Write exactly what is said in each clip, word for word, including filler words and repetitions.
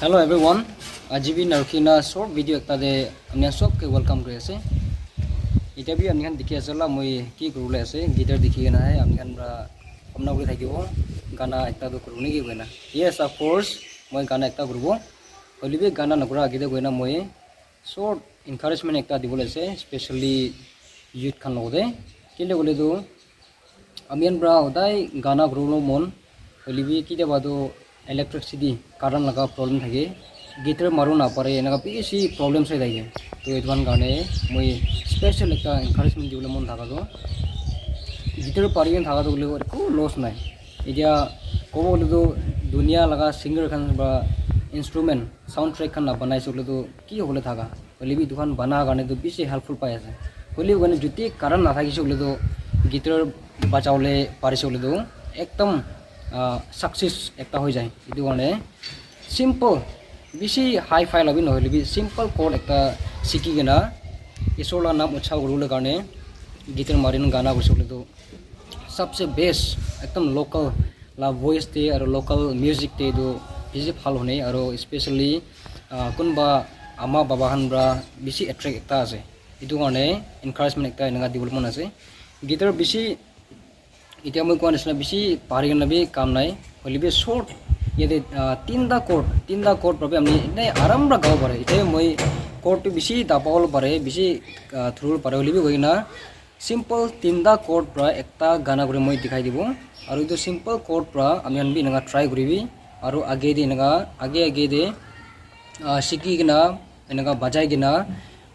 Hello everyone, aji bi narukina short video ekta te apni khan sob ke welcome kuri ase. Etiya bi apni khan dikhi ase la, moi ki kuribole ase, guitar dikhi kena hai apni khan para hamna kuri thakibo, gana ekta tu kuribo niki koina. Yes, of course, moi gana ekta kuribo. Hoile bi gana nakura age te koina moi short encouragement ekta dibole ase, specially youth khan logote. Kile koile tu ami khan para hodai gana kuribole mon hoile bi kitiaba tu electricity, current laga problem thake, guitar maribo napare, eneka bishi problem sai thake. To etu khan karne moi special ekta encouragement dibole mon thaka tu, guitar pari kena thaka tu hoile eko loss nai. Etiya kobo hoile tu dunia laga singer khan para instrument, sound track khan la banai ase koile tu ki hobole thaka. Hoile bi etu khan bana karne tu bishi helpful pai ase. Hoile bi koine jodi current nathakise koile tu guitar bajabole parise koile tu ekdom, ah, success ekta hoi jai. Etu karne simple, bishi hi-fi la bi nohoile bi simple chord ekta sikhi kena Isor la naam ucha kuribole karne guitar mari kena gana kurise koile tu sabse best, ekdom local la voice te aru local music te etu bishi bhal hune aru specially, ah, kunba ama baba khan para bishi attract ekta ase. Etu karne encouragement ekta eneka dibole mon ase. Guitar bishi, etiya moi koa nisna bishi pari kena bi kam nai. Hoile bi short, yate, ah, tinta chord, tinta chord para bi apni ene aram para gabo pare. Etiya moi chord tu bishi daba hole pare, bishi, ah, thurul pare hoile bi koi kena simple tinta chord para ekta gana kuri moi dikhai dibo. Aru etu simple chord para ami khan bi eneka try kuribi. Aru age te eneka, age age te, ah, sikhi kena, eneka bajai kena,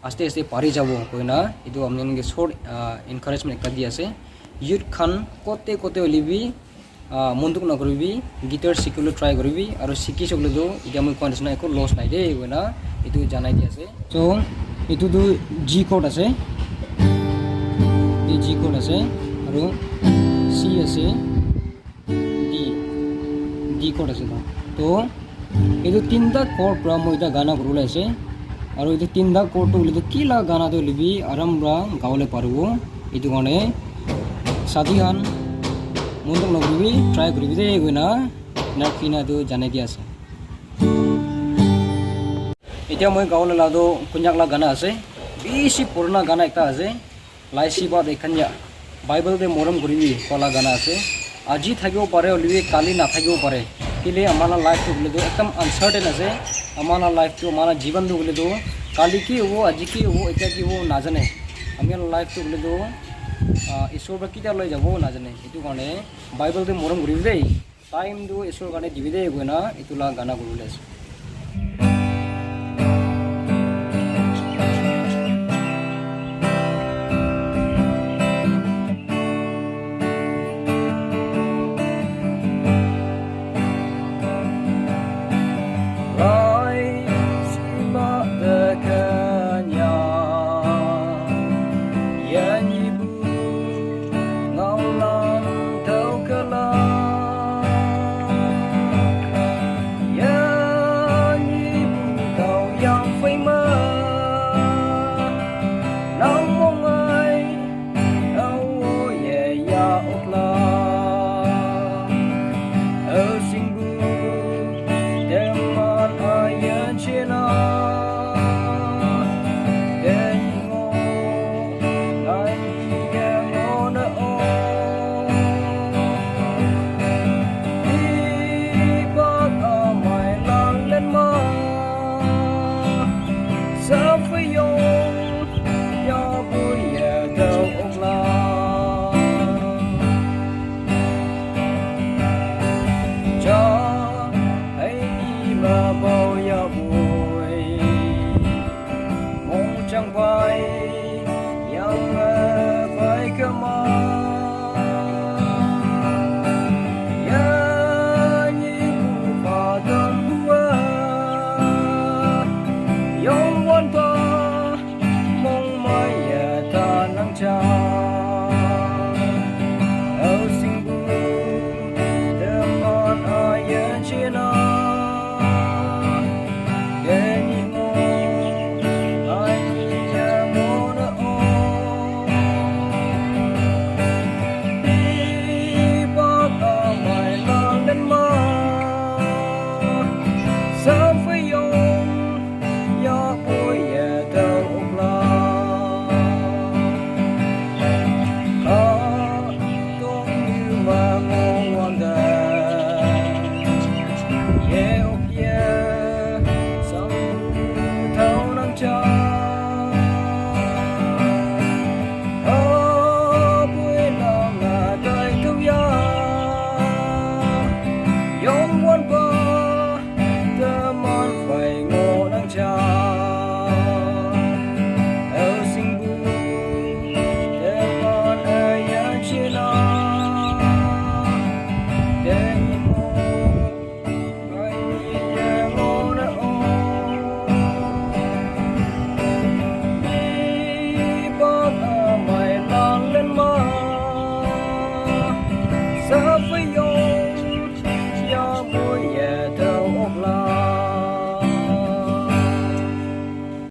aste aste pari jabo koina, etu ami khan ke short, ah, encouragement ekta di ase. Youth khan kote kote hoile bi, ah, mon dukh nakuribi, guitar sikibole try kuribi, aru sikhi shokle tu, etiya moi koa nisna eko loss nai de, koina etu janai di ase. So, etu tu G chord ase, etu G chord ase, aru C ase, D, D chord ase ta. To, etu tinta chord para moi eta gana kuribole ase. Aru etu tinta chord tu hoile tu ki la gana tu hoile bi aram para gabole paribo. Etu karne, sathi khan, mon dukh nakuribi, try kuribi de, koina, ena kina tu janai di ase. Etiya moi gabole la tu Konyak la gana ase. Bishi purana gana ekta ase. Laisi ba de kanya. Bible te morom kuribi koa la gana ase. Aji thakibo pare, hoile bi kali nathakibo pare. Kile ama la life tu hoile tu ekdom uncertain ase. Ama la life tu, ama la jiban tu hoile tu kali ki hobo, aji ki hobo, etiya ki hobo, najane. Ami la life tu hoile tu, ah, Isor para kitia loi jabo, najane. Etu karne Bible te morom kuribi de. Time tu Isor karne dibi de koina etu la gana kuribole ase.